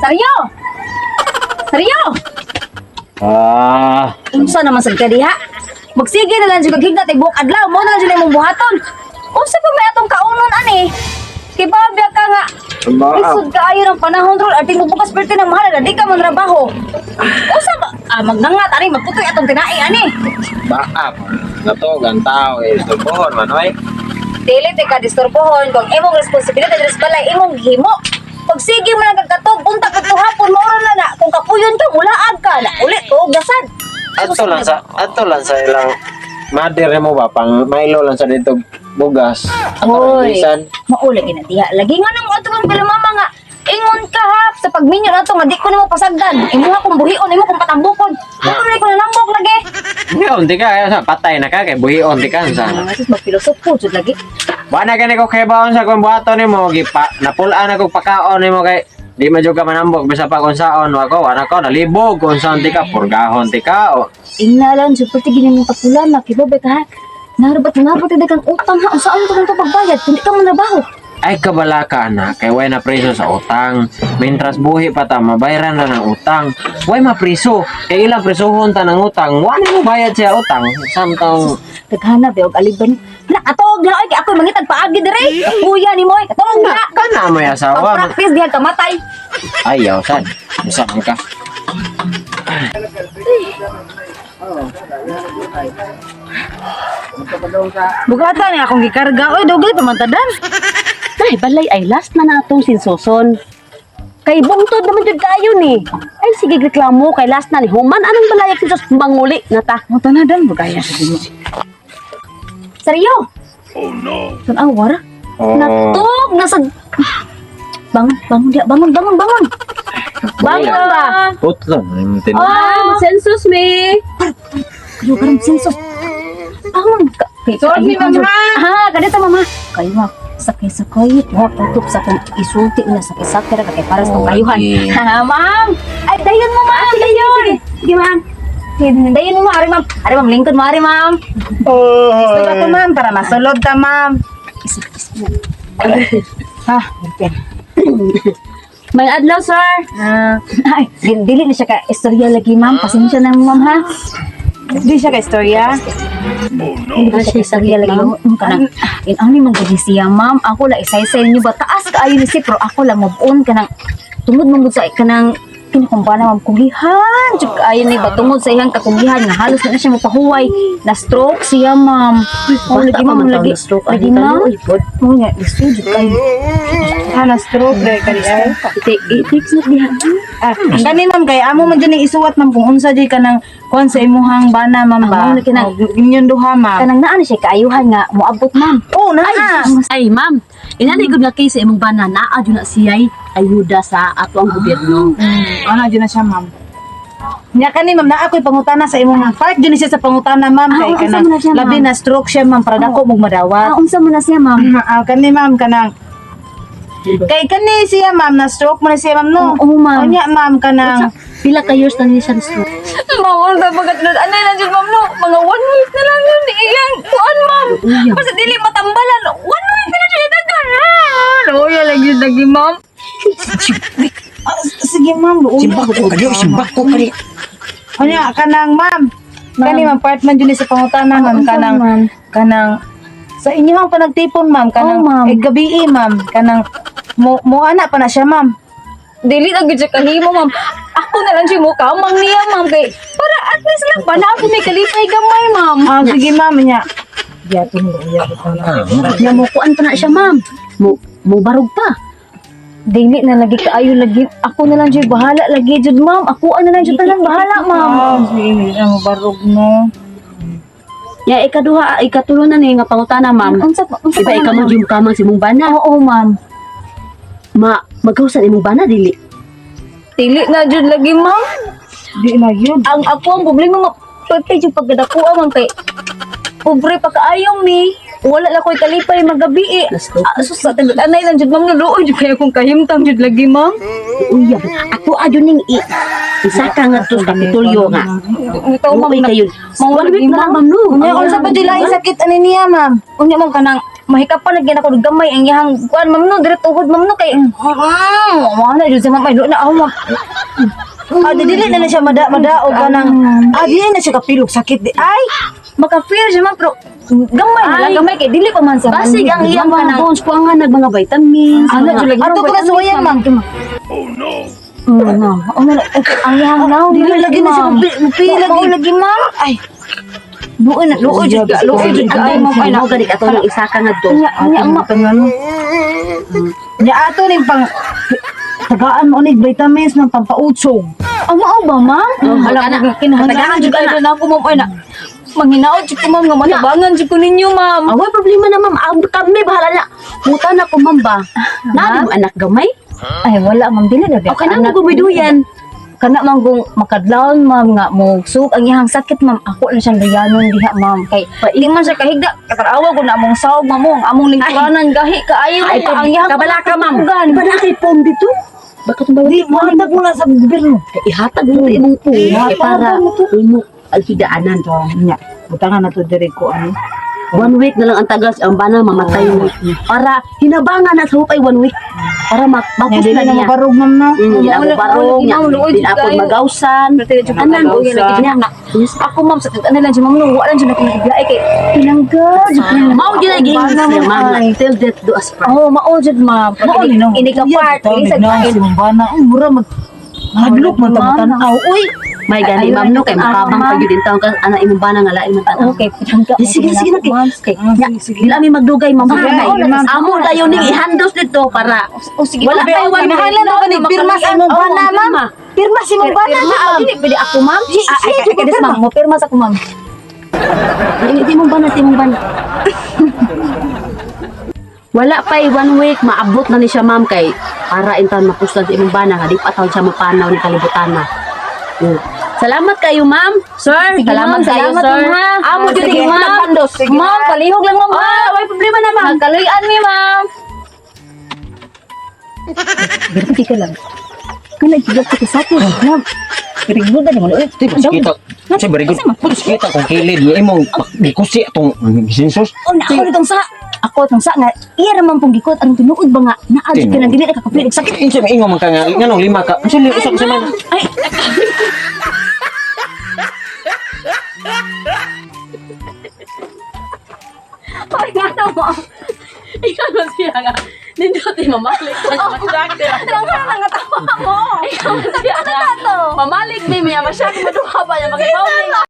Saryo! Saryo! Ah, Unsa naman sad ka diha? Magsige na lang jud kag higda tay buok adlaw, mo na lang jud imong buhaton. Unsa pa may atong kaunon ani? Kay babya ka nga. Ba- Lisod kaayo ng panahon ron, arting mo bukas perte ng mahal, di ka man trabaho. Unsa ba? Ah, magnangat ani, magputoy atong tinai ani. Baap. Nato tao eh istorbohon man oy. Dili te ka disturbohon kung imong responsibilidad diri sa balay imong gihimo. Pag sige mo lang kagkatog, unta kag tuhapon maura na na. Kung kapuyon ka, mulaag ka na. Ulit, tuog na sad. Ato lang sa ilang mother mo ba pang mailo lang sa dito bugas. Ato lang Hoy, bisan. mauli gina diha. Lagi nga nang ato kang mama nga. Ingon ka ha, sa pagminyo na to nga di ko nimo pasagdan. Imuha kong buhion, imo kong patambukon. Ako na ko nanambok lagi. Buhion ti ka sa patay na ka kay buhion ti ka sa. Ah, sus magpilosopo jud lagi. Wa na gani ko kay baon sa kung buhaton nimo gipa napulaan ako pakaon nimo kay di man jud ka manambok bisa pa kung saon wa ko wa na ko nalibog kung saon ti ka purgahon ti ka o. Ingna lang jud pati gini mong kapulan na kibabe ka ha. Narubat narubat kang utang ha. Unsaon to kang pagbayad kung di ka man trabaho? Ay kabala ka na kay way na preso sa utang. Mintras buhi pa ta mabayaran ra ng utang. Way mapriso kay ilang presohon ta ng utang. Wa na mo bayad siya utang. Samtang Taghana ba og aliban. Na atog na oy kay ako'y mangitag paagi dire. Kuya ni mo oy, katong na. kana may asawa. Pag-practice diha kamatay. Ayaw sad. Bisa man ka. Bugata ni akong gikarga. Oy, dugay pa man tadan. Ay, balay ay last na natong sinsoson. Kay bungtod naman jud kayo ni. Ay sige reklamo kay last na ni human anong balayag sinsos manguli na ta. Mo tanadan bugaya sa dimo. Seryo? Oh no. Tan awara. Oh. Natog na sa Bangon, bangon diha, bangon, bangon, bangon. Bangon ba? Putlo man tin. Ah, census me. Kayo karon census. Bangon ka. Kay Sorry, kayo, mama. Ha, kadto mama. Kayo ha. Sakay-sakay, wa tutup sa kong isulti na sakay-sakay ra kay para sa tong Oh, kayuhan. okay. Ha, ma'am. Ay, dayon mo, ma'am. Dayon. Sige, ma'am. Dayon mo, ma'am. Ari, ma'am. Ari, ma'am. Lingkod mo, ari, ma'am. Sulod ako, ma'am, para masulod ta, ma'am. Isip, isip. Ha? May adlaw sir. Ah, Ay, dili na siya ka istorya lagi, ma'am. Pasensya na, ma'am, ha? di siya ka istorya. Hindi ba siya istorya lagi? Ma'am, kanang, in ani man gud ni siya, ma'am. Ako lang isaysay ninyo ba? Taas kaayo ni si, pero ako lang move-on kanang tungod man gud sa kanang kinukumbana, ma'am, kugihan. Jud kaayo ni ba tungod sa iyang kakugihan nga halos na siya mapahuway. Na stroke siya, ma'am. Oh, Bata lagi, pa ma'am, man taon lagi. na stroke Lagi, ani ma'am. kayo, pod. Oh, nga, gusto jud kayo. Ha, na stroke dai kani ay. Ite i-fix na diha. Ah, kani ma'am kay amo man jud ning isuwat ma'am kung unsa jud kanang kuan sa imuhang bana ma'am ba. Ah, lagi na. Oh, Inyon duha ma'am. Kanang naa na siya kaayuhan nga moabot, ma'am. Oh, naa. Ay ma'am, inani gud nga case sa imong bana naa jud na siya'y ayuda sa ato ang gobyerno. Ana jud na siya ma'am. Nya kani ma'am naa ko'y pangutana sa imong part jud ni siya sa pangutana ma'am Ah, kay unsa kanang man na siya, ma'am? labi na stroke siya ma'am para dako mong madawat. Ah, unsa man na siya, ma'am? Ah, kani ma'am kanang kay kani siya ma'am na stroke man na siya ma'am no. Oo, ma'am. Unya ma'am kanang Pila ka years na ni siya na stroke? Ma'am, ang dapat nun. Ano lang yun, ma'am, no? Mga one week na lang yun. Iyang, kuan, ma'am. Basta dili matambalan. One week na lang siya itagan. Luya lang yun lagi, ma'am. Ah, sige ma'am, luoy. Simbak ko kadi, simbak ko kadi. Unya kanang ma'am. Kani ma'am part man jud ni sa pangutana ma'am unsa, kanang ma'am? kanang sa inyong panagtipon ma'am kanang Oh, ma'am. eh, gabi ma'am kanang mo mo ana pa na siya ma'am. Dili na gud siya kahimo, ma'am. Ako na lang siya mo kamang niya, ma'am. Kay, para at least lang ba na ako may kalipay gamay, ma'am. Ah, sige ma'am nya. Nya mo kuan pa na siya ma'am. Mo mo barog pa. Dili na lagi kaayo lagi. Ako na lang siya bahala lagi jud, ma'am. Ako na lang jud tanan bahala, ma'am. Ah, sige mo barog no. Ya ikaduha, ikatulo na ni nga pangutana ma'am. Unsa unsa Iba pa, ikaw ma'am? man jud kamang si imong bana. Oo, ma'am. Ma magkausan imong bana dili. Dili na jud lagi, ma'am. Di na yun. Ang ako ang problema ma pwede yung pagkadakuha man kay pobre pa kaayong ni wala la ko'y kalipay magabi eh. Na-stroke. Ah, sus sa anay lang jud ma'am naluoy jud kaya kong kahimtang jud lagi ma'am. Uy, ako adyo ning i isa ka nga to sa Kapitolyo nga. Ikaw ma'am Luoy na kayo. Ma'am, One week na lang ma'am no. Unya unsa pa jud laing sakit ani niya ma'am? Unya ma'am kanang Mahikapan na gyud ako gamay ang iyang kuan, ma'am, no, dire tuhod, ma'am, no, kay mo na jud siya, ma'am, ay, na ako, ma'am. Ah, di dili na na siya mada madaog kanang. Ah, dili na siya kapilok sakit di. Ay, Maka-feel siya, ma'am, pero gamay na lang, Ay. gamay kay dili pa man siya. Basig ang iyang mga kanang- bones kuha nga nag mga vitamins. Ano, mga- jud lagi. Ato ko na suwayan, ma'am. Ma'am. Oh, na, ang iyang naw. Dili lagi na siya mapila Mao lagi. lagi, ma'am. Ay, Luoy na, luoy jud ka, luoy jud ka. Ay, ma'am, ay, na. Mo gani ato nang isa ka nga do. Nya, nya, ma'am. Nya ato ning pang tagaan mo ni vitamins ng pampautsog. Ang mao ba, ma'am? Oh, Hala, kana. kinahanglan Katagaan jud jud kayo na ako, ma'am. Ay, na. Manghinaot jud ko, ma'am, nga matabangan jud ko ninyo, ma'am. Ah, way problema na ma'am. Ang kami bahala na. Muta na ko ma'am ba. Nari mo anak gamay? Ay, wala, ma'am. Dili na, Okay na mo gumiduyan. Kana man kung makadlawon, ma'am, nga mo suk ang iyang sakit, ma'am, ako na siyang luyanon diha, ma'am, kay di man siya kahigda katarawa ko na among sawag, ma'am, mo, ang among lingkuranan gahi kaayo Ay, ang iyang kabala ka ma'am. Tugan. Ba na kay pom dito? Bakit ba Di mo hatag mo na sa gobyerno. Ihatag mo imong pom Ihatag para mo to. imo ang higaanan. Nya, butangan na to diri ko ano. One week na lang ang tagal ang bana mamatay mo. Para hinabangan na sa hupay one week para Nya mapus dili na na niya. mabarog ma'am no. Di na mo barog, Mao, luoy di jud na ako kayo. magawsan. Anan, Anan, niya. Ako, ma'am, sa ano lang siya, ma'am, no, wala lang siya nakikibiyahe kay pinangga jud ko. Mao jud ay giingit Bana, siya ma'am, ma'am. ay. Till death do us part. Oh, mao jud, ma'am. Mao ni no. Ini ka part, ini sa na si Mambana. Ang mura mag hadlok man ta tan-aw. Uy, May gani Ayun, ma'am no kay ano, makabang ma'am. pa gyud intaw ka ana imong bana nga lain man tan-aw. Okay, pinangga. Di, sige, sige na, kay. Ma'am, kay. Nya, dili ami magdugay ma'am. Sige, Kay, ma'am. Amo dayon ning ihandos dito para Oh, sige. Wala ma'am. kay one week. Kinahanglan na ka ni pirma sa imong bana, ma'am. Pirma si imong bana, Pirma, ma'am. dili pwede ako, ma'am. Sige, Ah, ay, sige, ay, ay, pirma. ma'am. Mo pirma sa ako, ma'am. Ay, di mong bana, di mong bana. Wala pa one week, maabot na ni siya ma'am kay para intan mapuslan sa imong bana nga di pa taon siya mapanaw ni kalibutan na. Salamat kayo ma'am, sir. Sige, Salamat ma'am. kayo Salamat, sir. ma'am, ha. Amo jud Sige, ni ma'am. naghandos. Ma'am, palihog lang, ma'am. Ah, way problema na ma'am. Magkaluyan mi, ma'am. Grabe ka lang. Kana gigat ka sa akin. Ma'am. Very good na mo. Eh, Di ba kita? Sa very good. Putos kita kung kilid niya imong gikusi atong sinsos. Oh, na ako nitong sa. Ako tong sa nga iya ra man pong gikot anong tinuod ba nga naa jud ka nang dili na kakapil og sakit. Insa may ingon man ka nga nganong lima ka. Unsa li usa ka semana? Ay, Ay, nga na mo. Ikaw na siya nga. Nindot eh, mamalik. nga tawa mo. Ikaw na siya nga. Mamalik, mi, miya, masyado maduha ba niya, makibawin.